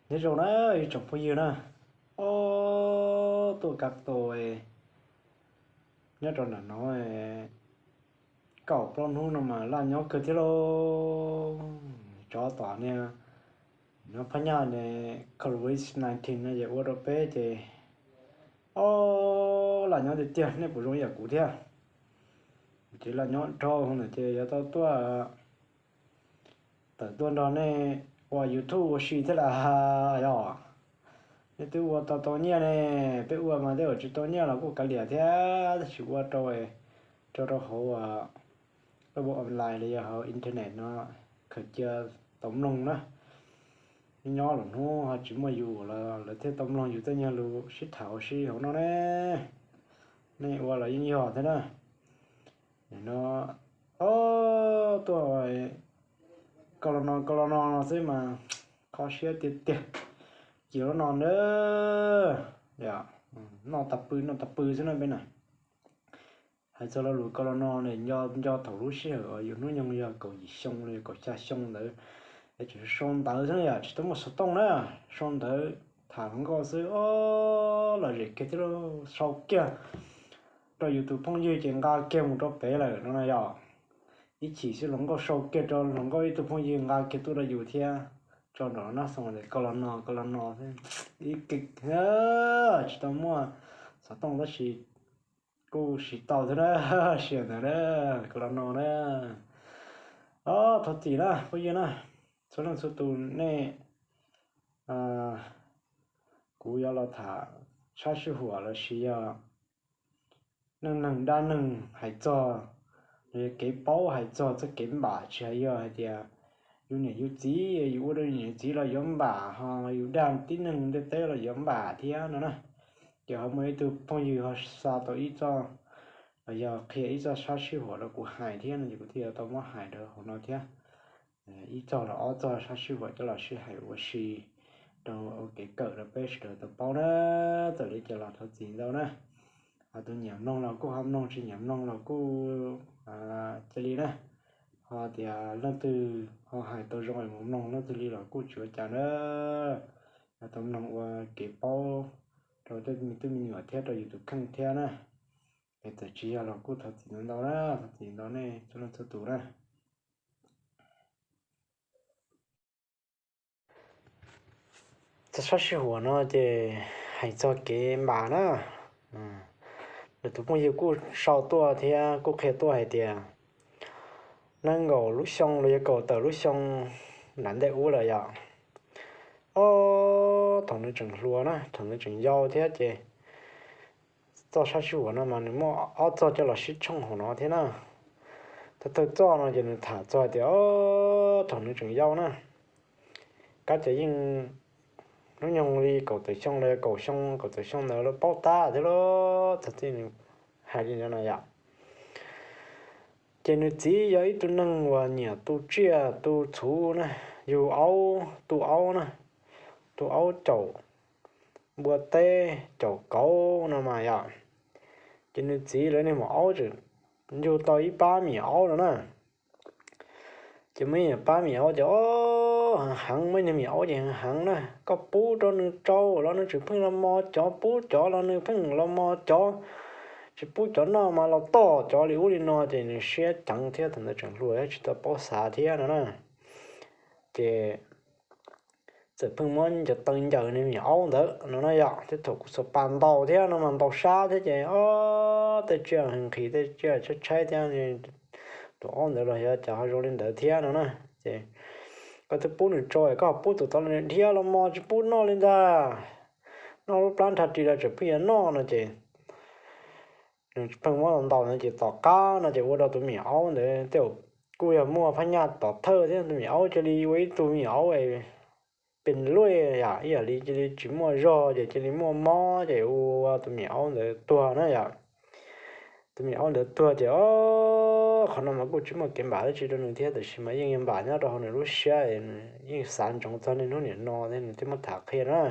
Nyob zoo na ib tsoom phooj ywg na, o, tuaj kab tua nyob rau nram no kaum plaub hnub no mas laj nyob kawg thiab lauj. Tsov tom niag no phab nyaj ne, covid nineteen no ces ua rau peb ces o, laj nyob tiag tiag, nej puas zoo ib yam kuv thiab? Ces laj nyob dhau ntawm ces yuav tau tuaj tawm tuaj nrog nej ua YouTube ua si thiab las yog. Nej twb ua tau tau nyiaj ne, peb ua mas tej zaum tsis tau nyiaj los kuj kav liam thiab, tab sis ua rau, rau rau hauv laj ua online los yog hauv internet no khaws cia tau mloog na. Nyob los hnub ho tsis muaj yus los lawv thiaj tau mloog yus tej nyuag lus sib tham ua si hauv no ne. Nej ua los yeej yog thiab na. No, o, tuaj koj los no koj los no no xwb mas kho siab tiag tiag. Cia los no na, noj tas pw noj tas pw xwb na peb na. Hais txog lo lus koj los no ne, nco thaum lub sij hawm uas yus hnub nyoog yog kaum yim xyoo los yog kaum xya xyoo ntawd, es tseem sau ntawv xwb na yom, tsis tau muaj xov tooj na, sau ntawv tham hluas nkauj xwb, o, lom zem kiag thiab lauj, sau kiag rau yus tus phooj ywg ces nqa kiag mus rau pem lawm no na yom. Ib chim xwb hluas nkauj sau kiag rau hluas nkauj ib tug phooj ywg nqa kiag tuaj rau yus thiab, tso nram nab xoo tias koj los no koj los no xwb. Ib kis tsis tau muaj xov tooj tab sis kuj siv tau thiab na, siv ntawd na, koj los no na. O, thov txim na phooj ywg na, txhua leej txhua tus nej, kuv yuav los tham sab sij huam los sis yog neej neeg dab neeg hais txog, los yog kev paub hais txog txoj kev npam, tsis hais yog hais tias yus niam yus txiv, yus ua rau yus niam yus txiv los yuav npam, ho yus dag tib neeg ntiaj teb los yuav npam thiab no na. Ces ho muaj ib tug phooj ywg ho xa tau ib txoj, los yog qhia ib txoj sab sij huam rau kuv hais thiab no ces kuv thiaj yuav tau muab hais rau hauv no thiab. Ib txoj los ob txoj sab sij huam coj los sib hais ua si rau ua kev kawm rau peb sawv daws tau paub na. Txawm li cas los thov txim ntau na. Ho tus nyiam mloog los kuj ho mloog, tsis nyiam mloog los kuj cia li na. Ho tias leej twg ho hais tau zoo es mus mloog, leej twg li los kuj tsis ua cas na. Yog tau mloog ua kev paub rau tej me tub me nyuam thiab rau yus tus kheej thiab na. Es txawm tsis yog los kuj thov txim ntau ntau na, thov txim ntau nej txhua leej txhua tus na. Txoj sab sij huam no ces hais txog kev npam na. Lwm tus phooj ywg kuj sau tuaj thiab kuj qhia tuaj hais tias nees nkaum lub xyoo los yog kaum tawm lub xyoo nram ntej ub lawm yom, o, thaum nws tseem hluas na, thaum nws tseem yau thiab ces txoj sab sij huam no mas nws muaj ob txoj coj los sib tshooj hauv no thiab na. Thawj thawj txoj no ces nws tham txog hais tias, o, thaum nws tseem yau na, kab ces yeej hnub nyoog li kaum tawm xyoo los yog kaum xyoo, kaum tawm xyoo ntawd lawv paub tab thiab lauj, txog txij nws hais li no yom. Ces nws txiv yog ib tug neeg uas nyiam tu tsiaj tu txhuv na, yug aub, tu aub na, tu aub caum npua teb, caum kauv no mas yom. Ces nws txiv lawv niag maum aub tseem yug tau ib pab me nyuam aub no na. Ces muaj ib pab me nyuam aub ces, o, heev heev, muaj ib niag me nyuam aub ces heev heev na, koj pub rau nws tsau los nws tseem pheej los mos cov, pub cov los nws pheej los mos cov, tsis pub cov noj mas los tom cov li ub li no, ces nws siab ceev thiab thaum ntawd tseem hluas thiab tsis tau paub xav thiab no na. Ces txawm pheej muab ncaws taw ncaws niag me nyuam aub ntawd no na yom, thiab thaum kuj xuas pas ntaus thiab no mas ntaus sab thiab ces, o, tej tsiaj nqhis tej tsiaj tshaib tshaib thiab, tus aub ntawd los yog cas ho zoo li ntawd thiab no na. Ces koj twb pub nws tsau es koj ho pub tus tod los nws dhia los mos tsis pub noj li ntag. Noj lub plab nrhab ris los tseem pheej yuav noj no ces nws pheej muab ntaus no ces tom qab no ces ua rau tus me nyuam aub ntawd tej zaum kuj yog muaj phab nyaj tom thawj thiab, tus me nyuam aub cia li ua ib tug me nyuam aub pes luaj yom, ib yam li cia li tsis muaj zog ces cia li muaj mob ces ua tus me nyuam aub ntawd tuag na yom. Tus me nyuam aub ntawd tuag ces, o, qhov no mas kuj tsis muaj kev npam dab tsi rau nws thiab, tab sis mas yeej yog npam nyob rau hauv nws lub siab, nws yeej xav ntsoov txog niaj hnub niam no thiab nws thiaj muab tham qhia na.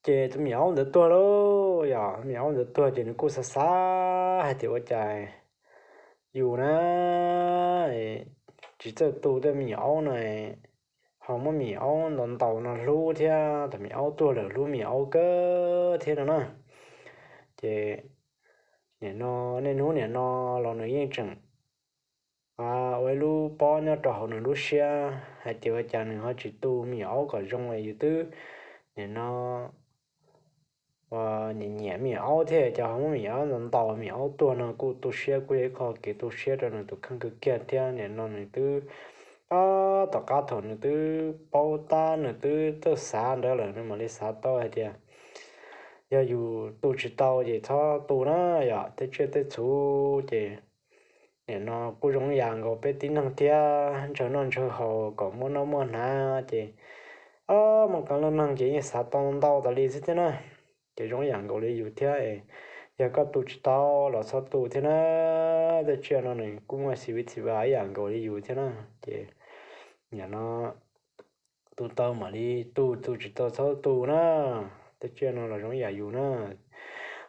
Ces tus me nyuam aub ntawd tuag lauj, yog me nyuam aub ntawd tuag ces nws kuj xav xav hais tias ua cas yus na tsis txawj tu tej me nyuam aub no, ho muab me nyuam aub ntaus ntaus no hlub thiab, thaum me nyuam aub tuag lawm hlub me nyuam aub kawg thiab no na. Ces nim no niaj hnub nim no los nws yeej tseem ua ib lub pob nyob rau hauv nws lub siab hais tias ua cas nws ho tsis tu me nyuam aub kom zoo es yus twb nim no nyiam nyiam me nyuam aub thiab cas ho muab me nyuam aub ntaus ntaus me nyuam aub tuag no kuj tu siab, kuj yog ib qho kev tu siab rau nws tus kheej kawg kiag thiab. Nim no nws twb, tom qab thaum nws twb paub tab nws twb txawj xav ntawd lawm nws mam li xav tau hais tias yog yus tu tsis tau ces txhob tu na yom, tej tsiaj tej txhu ces nim no kuj zoo yam nkaus peb tib neeg thiab, ntshaw noj ntshaw haus kom muaj noj muaj hnav ces muaj qee leej neeg ces yeej xav tau ntau tas li xwb thiab na. Ces zoo yam nkaus li yus thiab, yog koj tu tsis tau los txhob tu thiab na. Tej tsiaj no nws kuj muaj xi viv txi va ib yam nkaus li yus thiab na. Ces nim no tu tau mam li tu, tu tsis tau txhob tu na. Tej tsiaj no los zoo yam yus na.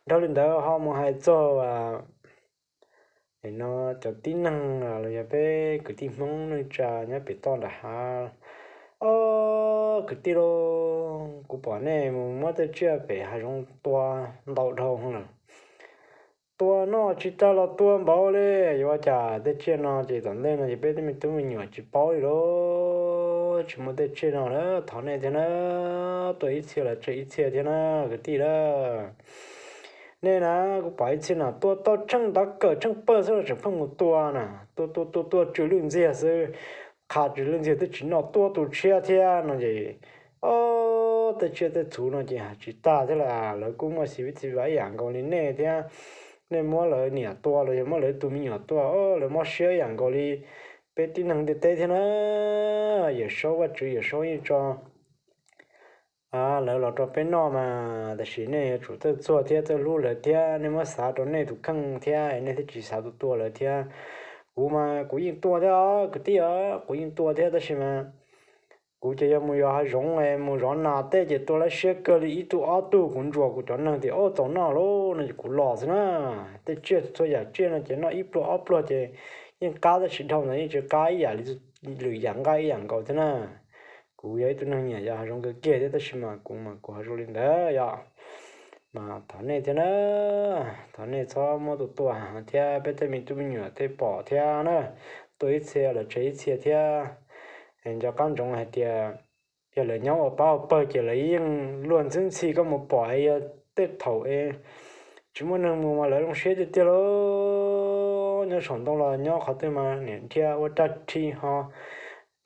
Dhau li ntawd ho mus hais txog no cov tib neeg los yog peb kwv tij Hmoob neej tsa nyob pem toj nram hav, o kwv tij lauj, kuv pom nej mus muab tej tsiaj pem hav zoov tua ntau dhau lawm. Tua noj tsis tag los tua npaum li, yuav ua cas tej tsiaj no ces tom ntej no ces peb tej me tub me nyuam tsis paub li lauj, tsis muaj tej tsiaj no na. Thov nej thiab na, tua ib txhia los tseg ib txhia thiab na kwv tij na. Nej na, kuv pom ib txhia no tua tau tsheej ntav kawm tsheej pawg xwb los tseem pheej mus tua na, tua tua tua tua tsw lwj ntxiag xwb, qha tsw lwj ntxiag twb tsis noj, tua tus tshiab thiab no ces, o, tej tsiaj tej txhu no ces hais tsis tag thiab lawm, lawv kuj muaj xi viv txi va ib yam nkaus li nej thiab. Nej muab lawv niam tua los yog muab lawv tus me nyuam tua, lawv mob siab ib yam nkaus li peb tib neeg ntiaj teb thiab na. Yawmsaub Vajtswv Yawmsaub yeej tso lawv los rau peb noj mas, tab sis nej yuav tsum txawj txuag thiab txawj hlub lawv thiab, nej muab xav rau nej tus kheej thiab, nej thiaj tsis xav tua tua lawv thiab. Kuv mas kuv yeej tua thiab os kwv tij os, kuv yeej tua thiab tab sis mas kuv ces yog mus yos hav zoov mus zov nas tej ces tua lawv siab kawg li, ib tug ob tug kuv ntsuas kuv cov neeg tias o txaus noj lauj no ces kuv los xwb na. Tej tsiaj txhua yam tsiaj no ces noj ib pluag ob pluag ces yeej qab, tab sis dhau ntawd yeej tsis qab ib yam li lwm yam nqaij ib yam nkaus thiab na. Kuv yog ib tug neeg nyiam yos hav zoov kawg kiag thiab tab sis mas kuv mas kuv hav zoov li ntawd yom. Mas thov nej thiab na, thov nej txhob muab tua tua thiab, peb tej me tub me nyuam tej pom thiab na, tua ib txhia los tseg ib txhia thiab. Nco qab ntsoov hais tias yog lawv nyob ua pab ua pawg ces lawv yeej luag ntxhwb ntxhi, koj mus pom yog tej thaum es tsis muaj neeg mus mas lawv zoo siab tiag tiag lauj. Nyob saum ntoo los nyob qhov twg mas niam dhia ua rag rhi ho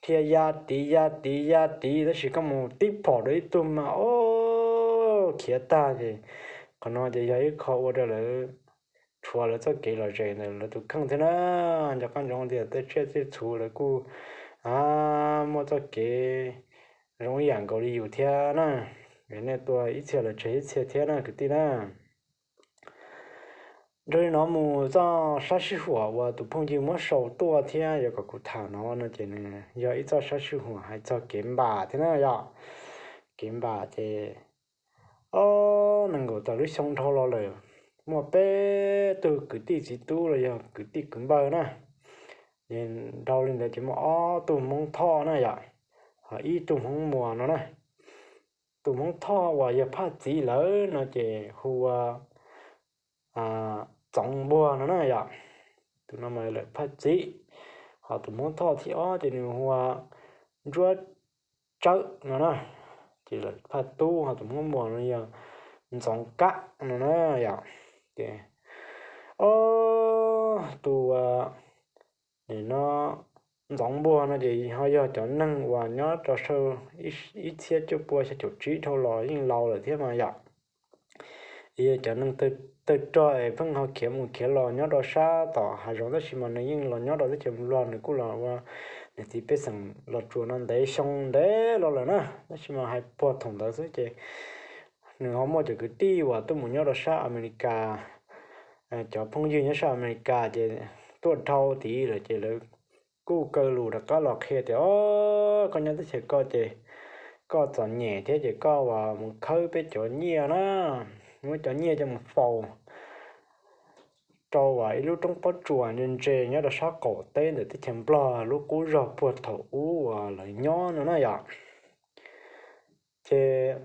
dhia ya tid ya tid ya tid, tab sis koj mus tib phom rau ib tug mas o khiav tag ces qhov no ces yog ib qho ua rau lawv rhuav lawv txoj kev lom zem ntawm lawv tus kheej thiab na. Nco qab ntsoov tias tej tsiaj tej txhu lawv kuj muaj txoj kev zoo ib yam nkaus li yus thiab na. Nej tua ib txhia los tseg ib txhia thiab na kwv tij na. Nrog li no mus txoj sab sij huam uas tus phooj ywg muab sau tuaj thiab yuav kom kuv tham no no ces nws yog ib txoj sab sij huam hais txog kev npam thiab na yom. Kev npam ces o nees nkaum tawm lub xyoo dhau los lawm, muaj peb tug kwv tij txiv tub los yog kwv tij kwv npawg na. Dhau li ntawd ces muaj ob tug Hmoob Thoj na yom, ho ib tug Hmoob Muas no na. Tus Hmoob Thoj uas yog Phaj Txiv lawm no ces hu ua Txoov Npuag no na yom. Tus no mas lawm Phaj Txiv, ho tus Hmoob Thoj thib ob ces nws hu ua Ntsuab Tsawb no na. Ces lawm Phaj Tub, ho tus Hmoob Muas no yog Ntxoov Kab no na yom. Ces o tus no Ntxoov Npuag no ces ho yog cov neeg uas nyob rau saum ib txhiab cuaj pua xya caum tsib dhau los yeej laus lawm thiab mas yom. Yog cov neeg tawg rog es pheej ho khiav mus khiav los nyob rau sab tom hav zoov tab sis mas nws yeej los nyob rau teb chaws Nplog, nws kuj los ua nws txiv pej xeem Los Tsuas no ntev xyoo ntev los lawm na, tab sis mas hais puag thaum ntawd xwb ces nws ho muaj cov kwv tij uas tuaj mus nyob rau sab Amelikas. Cov phooj ywg nyob sab Amelikas ces tuaj dhau tid lawm ces lawv kuj kaw lus rov qab los qhia tias o koj nyob teb chaws koj ces koj txom nyem thiab ces koj uas mus khawb peb cov nyiaj na, muab cov nyiaj coj mus faus rau uas ib lub roob pob tsuas ntse ntse nyob rau sab qaum teb ntawm teb chaws Nplog lub qub zog puag thaum ub uas lawv nyob no na yom. Ces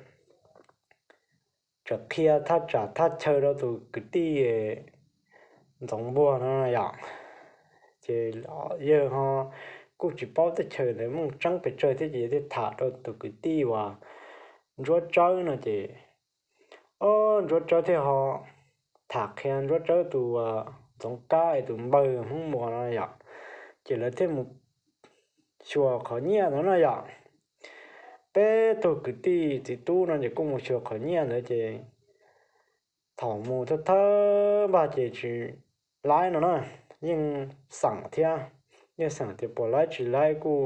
txawm qhia thaj tsam thaj chaw rau tus kwv tij Ntxoov Npuag no yom. Ces yawg ho kuj tsis paub teb chaws ntawd meej tseeb pes tsawg thiab ces thiaj tham rau tus kwv tij uas Ntsuab Tsawb no ces, o, Ntsuab Tsawb thiaj ho tham qhia Ntsuab Tsawb tus Ntxoov Kab es tus npawg Hmoob Muas no yom. Ces lawv thiaj mus xyuas qhov nyiaj ntawd no yom. Peb tug kwv tij txiv tub no ces kuj mus xyuas qhov nyiaj ntawd ces thaum mus thawj thawj npag ces tsis laib no na, yeej xeem thiab, yeej xeem tias puas laib tsis laib kuj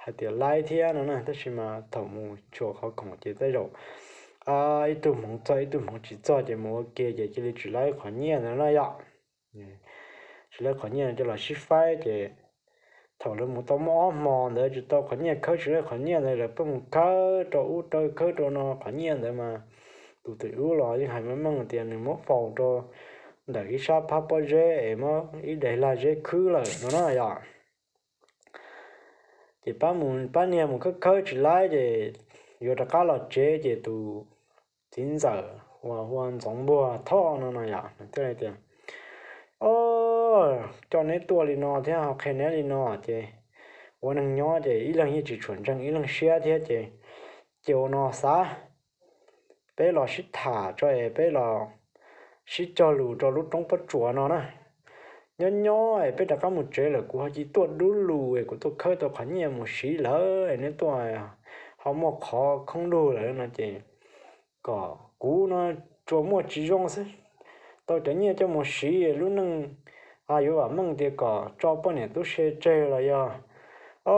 hais tias laib thiab no na, tab sis mas thaum mus xyuas qhov khoom ces tej zaum ib tug hmoov txog ib tug hmoov tsis txog ces mus ua ke ces cia li tsis laib qhov nyiaj ntawd no yom. Tsis laib qhov nyiaj coj los sib faib ces thaum lawv mus tau muaj ob hmo ntawd tsis tau qhov nyiaj khawb, tsis laib qhov nyiaj ntawd lawv pheej mus khawb rau ub rau khawb rau no, qhov nyiaj ntawd mas tus twm ub los yeej hais meej meej tias nws muab faus rau ntawm ib sab phab pob zeb es muab ib daim lag zeb khwb lawm no na yom. Ces pab mus pab niag mus khawb khawb tsis laib ces yuav rov qab los tsev ces tus txiv ntxawm uas hu ua Ntxoov Npuag Thoj no no yom, nws thiaj li tias, o, coj neb tuaj li no thiab ho qhia neb li no ces ua neeg nyob ces ib leeg yeej tsis tshua ntseeg ib leeg siab thiab ces, ces ua no xav, peb los sib tham tso es peb los sib cog lus rau lub roob pob tsuas no na. Nyob nyob es peb rov qab mus tsev lawm kuv ho cia tuaj dub lus es kuv tuaj khawb tau qhov nyiaj mus siv lawm es neb tuaj ho muaj qhov khoob lug lawm no ces kom kuv no tsuas muaj tsis zoo xwb, tau cov nyiaj coj mus siv lub neej yuav vam meej tias kom tso poj niam tub se tseg los yog, o,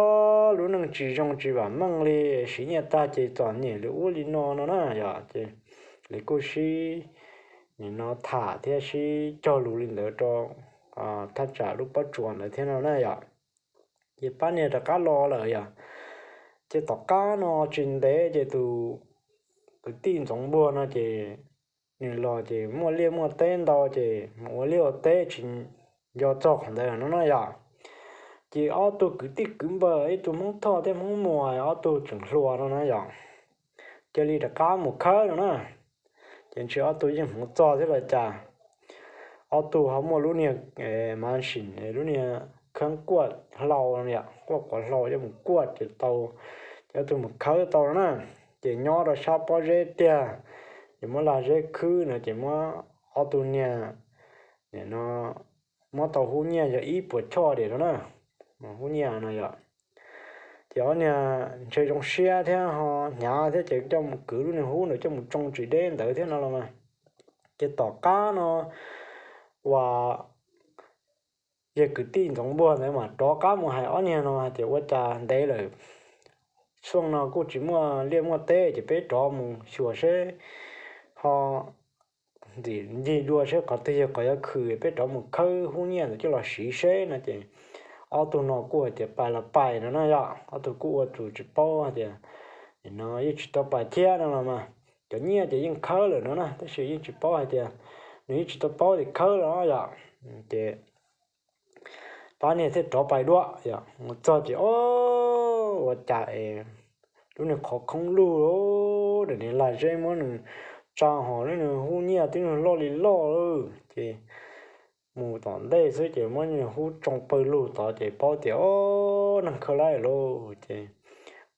lub neej tsis zoo tsis vam meej li, siv nyiaj tag ces txom nyem li ub li no no na yom. Ces lawv kuj sib, nim no tham thiab sib cog lus li ntawd rau thaj tsam lub pob tsuas ntawd thiab no na yom. Ces pab niag rov qab los lawm yom. Ces tom qab no tsis ntev ces tus kwv tij Ntxoov Npuag no ces nws los ces muaj liaj muaj teb ntau ces mus ua liaj ua teb tsis nco txog qhov ntawd no na yom. Ces ob tug kwv tij kwv npawg ib tug Hmoob Thoj thiab Hmoob Muas ob tug tseem hluas no na yom, cia li rov qab mus khawb no na. Ces ntshe ob tug yeej hmoov txog thiab los cas, ob tug ho muaj lub niag mansion, lub niag kheeb kuaj hlau, quaj quav hlau coj mus kuaj ces tau, ces ob tug mus khawb tau no na. Ces nyob rau sab pob zeb tiag, ces muab lag zeb khwb no ces muab ob tug niag no muab tau hub nyiaj yog ib puas choj diam no na, hub nyiaj no yom. Ces ob niag ntshe zoo siab thiab ho hnyav thiab ces coj mus kwv lub niag hub ntawd coj mus tsoo tsis deb ntawd thiab no los mas. Ces tom qab no uas yawg kwv tij Ntxoov Npuag ntawd mas rov qab mus hais ob niag no hais tias ua cas ntev lawm, xyoo no kuj tsis muaj liaj muaj teb ces peb rov mus xyuas seb ho ntxim ncig dua seb qhov twg yog qhov yuav khwm peb rov mus khawb hub nyiaj ntawd coj los siv seb no ces ob tug no kuj hais tias pais los pais no na yom. Ob tug kuj ua tus tsis paub hais tias no yeej tsis tau pais thiab no los mas, cov nyiaj ces yeej khawb lawm no na tab sis yeej tsis paub hais tias, nws yeej tsis tau paub tias khawb los yom. Ces pab niag thiaj rov pais dua yom, mus txog ces o, ua cas es lub niag qhov khoob lug, niag lag zeb muab nws tsa hos lub niag hub nyiaj twb loj li loj lawm ces mus tom ntej xwb ces muab niag hub tsoo pawg lug tod ces paub tias o, neeg khawb laib lauj. Ces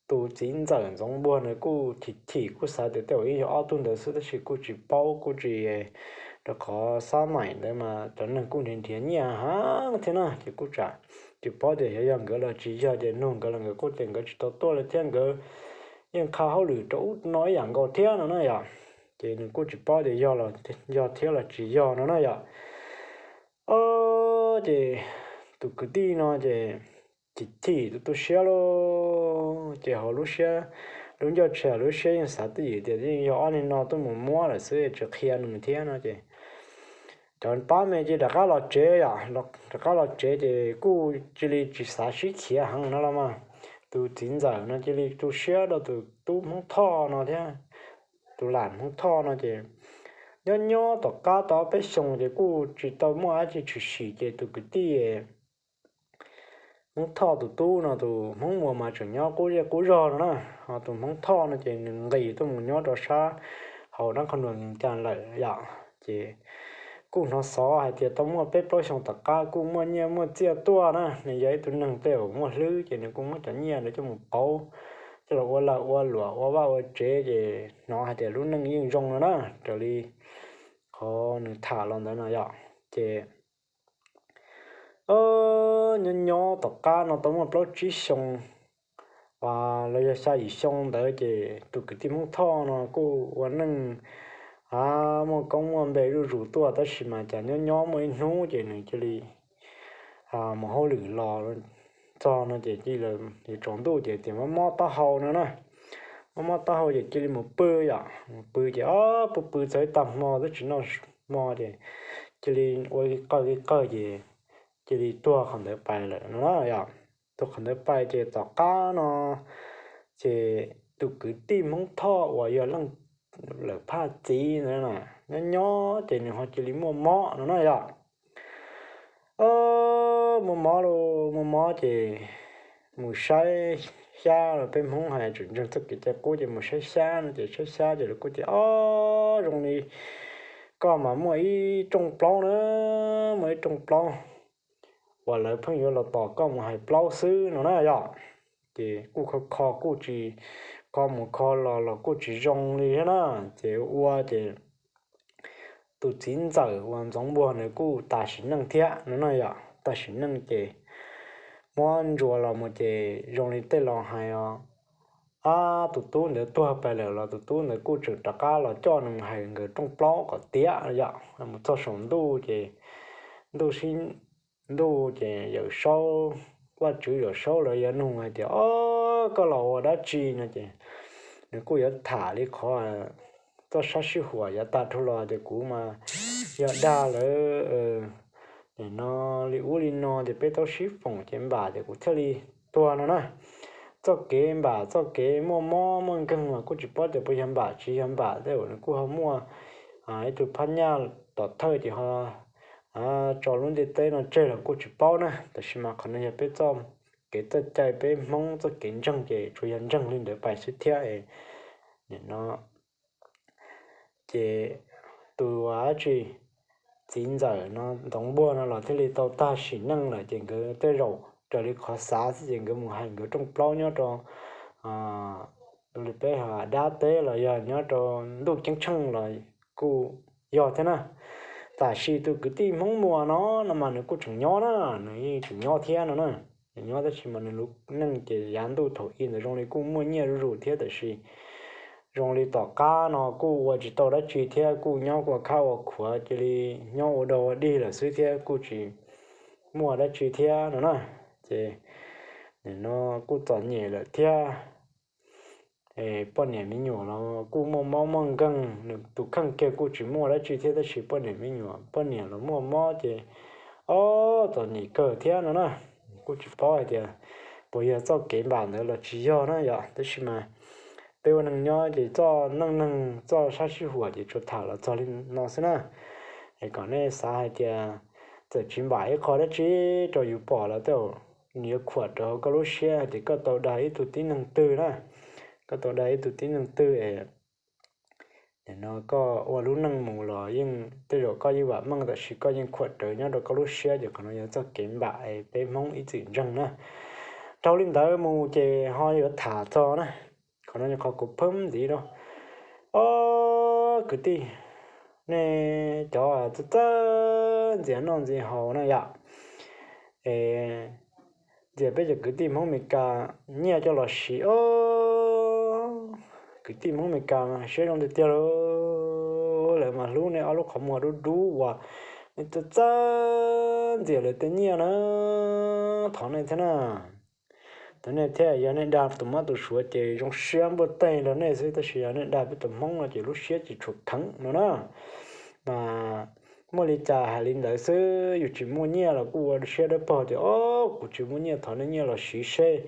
tus txiv ntxawm Ntxoov Npuag ntawd kuj chim chim kuj xav tias tej zaum yeej yog ob tug ntawd xwb tab sis kuj tsis paub kuj tsis, rau qhov xab maim ntawd mas cov neeg kuj nrhiav nrhiav nyiaj heev thiab na ces kuj tsam tsis paub tias yog yog nkawd los tsis yog ces nug nkawd los nkawd kuj tias nkawd tsis tau tuaj li thiab nkawd yeej qha hauj lwm rau ub no ib yam nkaus thiab no na yom. Ces nws kuj tsis paub tias yog los yog thiab los tsis yog no na yom. O, ces tus kwv tij no ces chim chim tu tu siab lauj, ces hauv lub siab, lub ncauj tshiab lub siab yeej xav twj ywm tias yeej yog ob niag no tuaj mus muab lawm xwb tsis qhia nws thiab no ces cov pab me ces rov qab los tsev yom, rov qab los tsev ces kuj cia li tsis xav sib khiav heev no los mas. Tus txiv ntxawm no cia li tu siab rau tus tub Hmoob Thoj no thiab, tus lam Hmoob Thoj no ces Nyob nyob tom qab tau peb xyoos ces kuj tsis tau muaj dab tsi tshwm sim ces tus kwv tij Hmoob Thoj tus tub no tus Hmoob Muas mas tseem nyob qub zej qub zog no na. Ho tus Hmoob Thoj no ces nws nqis tuaj mus nyob rau sab hauv dab qhov nuas Vias Cas lawm yom. Ces kuj hnov xov hais tias tau muaj peb plaub xyoos tom qab kuj muaj nyiaj muaj txiaj tuaj na, nws yog ib tug neeg tej uas muaj hlwb ces nws kuj muab cov nyiaj ntawd coj mus pauv, coj los ua lag ua luam ua vaj ua tsev ces hnov hais tias lub neej yeej zoo no na, raws li qhov nws tham los ntawd no yom. Ces nyob nyob tom qab no tau muaj plaub tsib xyoo los yog xya yim xyoo ntawd ces tus kwv tij Hmoob Thoj no kuj ua neej muaj koob muaj npe zuj zus tuaj, tab sis mas cas nyob nyob muaj ib hnub ces nws cia li mus hauj lwm los txog no ces cia li yuav tsaus ntuj ces tias mob mob taub hau no na. Mob mob taub hau ces cia li mus pw yom, mus pw ces ob pw pw txog ib tag hmo twb tsis noj hmo ces cia li ua qawg qawg ces cia li tuag qhov ntawd pais lawm no na yom. Tuag qhov ntawd pais ces tom qab no ces tus kwv tij Hmoob Thoj uas yog leej lawm phaj txiv ntawd nyob nyob ces nws ho cia li muaj mob no na yom. Muaj mob lauj, muaj mob ces mus saib xyab los, peb Hmoob hais tseem ntseeg txoj kev cai qub ces mus saib xyab no ces saib xyab ces lawv kuj tias, Ob, zoo li koj mas muaj ib rooj plaub na, muaj ib rooj plaub uas lawv pheej yuav los tos koj mus hais plaub xwb no na yom. Ces kuj kho kho kuj tsis, kho mus kho los los kuj tsis zoo li thiab na. Ces ua ces tus txiv ntxawm uas Ntxoov Npuag nws kuj tas sim neej thiab no na yom. Tas sim neej ces muab ntsuas los mus ces zoo li tej laus hais os, ab, tus tub ntawd tuag pais lawm los tus tub ntawd kuj tseem rov qab los coj nws mus hais nkawd rooj plaub kom tiav yom. Mus txog saum ntuj ces ntuj sib ntuj ces Yawm Saub, Vajtswv Yawm Saub lawv yuav nug hais tias, Ob, koj los ua dab tsi no ces nws kuj yuav tham li qhov txoj sab sib huam yav tas dhau los tias kuv mas yog dag lawv nim no li ub li no ces peb tau sib foom ces npam ces kuv thiaj li tuag no na. Txoj kev npam txoj kev muaj mob muaj nkeeg mas kuj tsis paub tias puas yog npam tsis yog npam tej uas nws kuj ho muaj ib tug phab nyaj tom thawj ces ho tso lub ntiaj teb no tseg los kuj tsis paub na. Tab sis mas qhov no yog peb txoj kev txoj cai, peb Hmoob txoj kev ntseeg ces tsuas yog ntseeg li ntawd pais xwb thiab. Nim no ces tus dab tsi, txiv ntxawm no Ntxoov Npuag no los thiaj li tau tag sim neej lawm ces nkawd tej zaum raws li qhov xav xwb ces nkawd mus hais nkawd rooj plaub nyob rau li peb dab teb los yog nyob rau ntuj ceeb tsheej los kuj yog thiab na. Tab sis tus kwv tij Hmoob Muas no no mas nws kuj tseem nyob na, nws yeej tseem nyob thiab no na. Nws nyob tab sis mas nws lub neej ces yav ntuj thaum i ntawd zoo li kuj muaj nyiaj zuj zus thiab tab sis zoo li tom qab no kuj ua tsis tau dab tsi thiab kuj nyob ua khab ua khuav cia li nyob ua dog ua dig lawm xwb thiab kuj tsis muaj dab tsi thiab no na. Ces nim no kuj txom nyem lawm thiab. Poj niam me nyuam los kuj muaj mob muaj nkeeg, nws tus kheej kiag kuj tsis muaj dab tsi thiab tab sis poj niam me nyuam, poj niam los muaj mob ces ob txom nyem kawg thiab no na. Kuj tsis paub hais tias puas yog txoj kev npam ntawd los tsis yog na yom, tab sis mas peb ua neeg nyob ces txoj neej neeg txoj sab sib huam ces tsuas tham los txog li no xwb na. Es kom nej xav hais tias txawm tsis npam ib qho dab tsi rau yus pom los tej zaum nws yuav khuam rawv hauv koj lub siab hais tias koj tau dag ib tug tib neeg twg na. Koj tau dag ib tug tib neeg twg es nim no koj ua lub neej mus los yeej tej zaum koj yeej vam meej tab sis koj yeej khuam rawv nyob rau koj lub siab ces qhov no yog txoj kev npam es peb Hmoob ib txwm ntseeg na. Dhau li ntawd mus ces ho yuav tham txog na, qhov no yog qhov kuv pheej ntxiv rau ob kwv tij, nej cov txawj txawj ntxias noj ntxias haus na yom, es ntxias peb cov kwv tij Hmoob Amelikas nyiaj coj los siv os. Kwv tij Hmoob Amelikas mas siab zoo tiag tiag lauj, lawv mas hlub nej ob lub qhov muag dub dub uas nej txawj txawj ntxias lawv tej nyiaj na. Thov nej thiab na, thov nej thiab, yog nej dag tus mob tus suav ces zoo siab npuaj teg rau nej xwb tab sis yog nej dag peb tus Hmoob no ces lub siab tsis tshua kheev no na. Mas muaj li cas hais li ntawd xwb, yus tsis muaj nyiaj los kuj ua siab dawb paug tias ob kuv tsis muaj nyiaj, thov nej nyiaj los siv seb.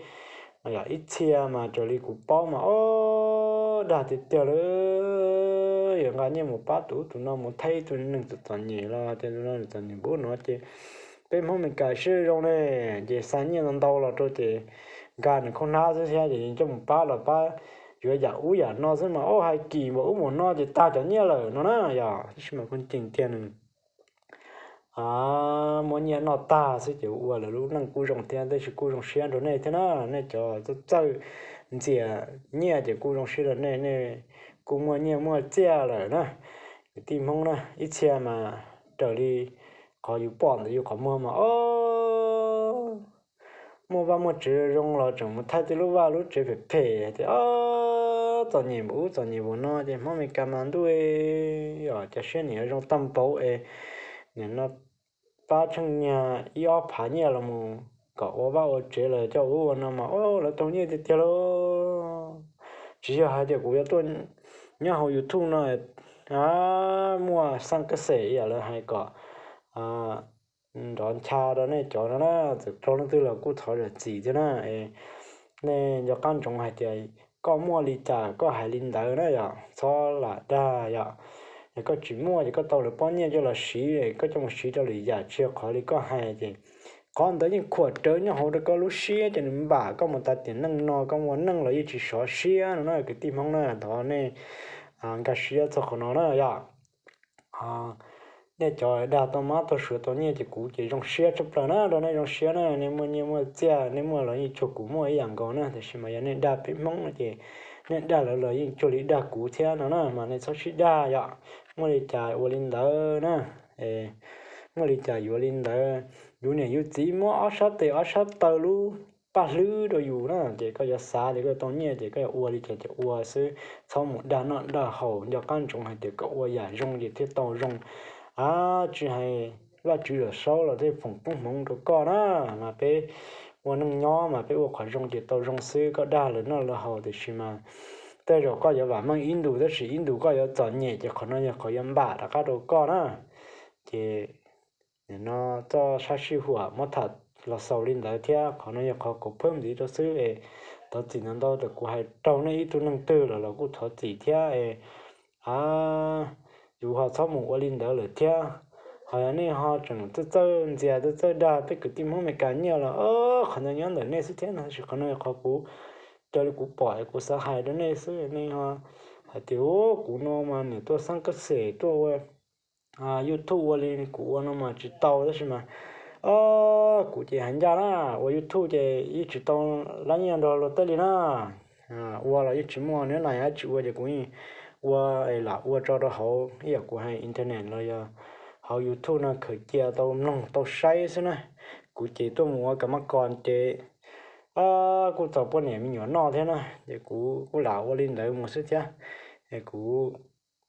Yog ib txhia mas raws li kuv paub mas ob dag tiag tiag lawm. yuav nqa nyiaj mus pab tus ub tus no, mus thaij ib tug neeg txom txom nyem los tias tus no txom nyem npaum no ces peb Hmoob Amelikas siab zoo ne, ces xa nyiaj ntau ntau los rau ces nkag nws khaub hnab xwb thiab ces coj mus pab los pab yuav yam ub yam no xwb mas, o, hais kim npaum ub npaum no ces tag cov nyiaj lawm no na yom. Tab sis mas kuj ceem tiag nws muab nyiaj noj tag xwb ces ua lawv lub neej kuj zoo thiab, tab sis kuj zoo siab rau nej thiab na, nej cov txawj txawj ntxias nyiaj ces kuj zoo siab rau nej, nej kuj muaj nyiaj muaj txiaj lawm na. Kwv tij Hmoob na, ib txhia mas raws li qhov yus pom ntawm yus qhov muag mas, o, muaj vaj muaj tsev zoo los tseem mus thaij tej lub vaj lub tsev phem phem tias, o, txom nyem npaum ub txom nyem npaum no ces Hmoob Amelikas mas ntuj, o, cov siab nim yuav zoo tag npaum es nim no pab tsheej nyiag ib ob phav nyiaj los mus kom ua vaj ua tsev los coj ua ub ua no mas, o, lawv tau nyiaj tiag tiag lauj. Tsis yog hais tias kuv yuav tuaj nyob hauv YouTube no muaj xaj kab xes ib yam lawv hais kom nrov ncha rau nej cov no na, txawm raug leej twg los kuj thov zam txim thiab na. Nej nco qab ntsoov hais tias koj muaj li cas koj hais li ntawd na yom, txhob lam dag yom. Yog koj tsis muaj ces koj tau lawv pob nyiaj coj los siv, koj coj mus siv rau lwm yam tsis yog qhov li koj hais ces qhov ntawd yeej khuam rawv nyob hauv rau koj lub siab ces nws npam koj mus tas tiam neej no koj ua neej los yeej tsis sov siab no na kwv tij Hmoob na. Thov nej nkag siab txog qhov no na yom. Nej cov dag tau mab tau suav tau nyiaj ces kuv ces zoo siab tshaj plaws na, rau nej zoo siab na, nej muaj nyiaj muaj txiaj, nej muaj los yeej cuag kuv muaj ib yam nkaus na, tiam sis mas yog nej dag peb Hmoob no ces nej dag lawv los yeej cuag li dag kuv thiab no na, mas nej txhob sib dag yom. Muaj li cas ua li ntawd na, muaj li cas yuav li ntawd. Yus niam yus txiv muab ob sab tes ob sab taw lub paj hlwb rau yus na, ces koj yuav xav tias koj tau nyiaj ces koj yuav ua li cas ces ua xwb, txhob mus dag noj dag haus, nco qab ntsoov hais tias koj ua yam zoo ces thiaj tau zoo. A, tsis hais Vajtswv yawm saub los thiaj foom koob hmoov rau koj na, mas peb ua neej nyob mas peb ua qhov zoo ces tau zoo xwb, koj dag lawv noj lawv haus tiam sis mas tej zaum koj yuav vam meej ib ntus tab sis ib ntus koj yuav txom nyem ces qhov no yog qhov yuav npam rov qab rau koj na. Ces nim no txoj sab sij huam muab tham los xaus li ntawd thiab, qhov no yog qhov kuv phwb ntxiv rau xwb es thov txim ntau ntau, kuv hais raug nej ib tug neeg twg los los kuj thov txim thiab es a, yus ho txhob mus ua li ntawd lawm thiab. Ho yog nej ho tseem txawj txawj ntxias txawj txawj dag peb kwv tij Hmoob Amelikas nyiaj los qhov ntawd nyob ntawm nej xwb thiab no, tab sis qhov no yog qhov kuv, raws li kuv pom es kuv xav hais rau nej xwb. Nej ho hais tias kuv no mas niam tuaj xab kab xes tuaj ua YouTube ua li kuv ua no mas tsis tau, tab sis mas kuv ces hais ncaj na, ua YouTube ces yeej tsis tau lab nyiaj nrog luag tej li na. Ua los yeej tsis muaj, neb na yog tsis ua ces kuv yeej ua, lam ua tso rau hauv ib yam kuv hais internet los yog hauv YouTube no khaws cia tau mloog tau saib xwb na. Kuv ces tuaj mus ua ka mab ko ces kuj txaus poj niam me nyuam noj thiab na, ces kuv kuj lam ua li ntawd mus xwb thiab. Es kuv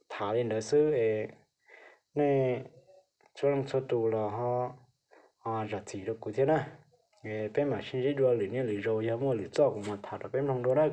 tham li ntawd xwb es nej txhua leej txhua tus los ho zam txim rau kuv thiab na. Peb mam sib ntsib dua lwm niaj lwm zaus yog muaj lwm txoj kuv mam tham rau peb mloog dua na.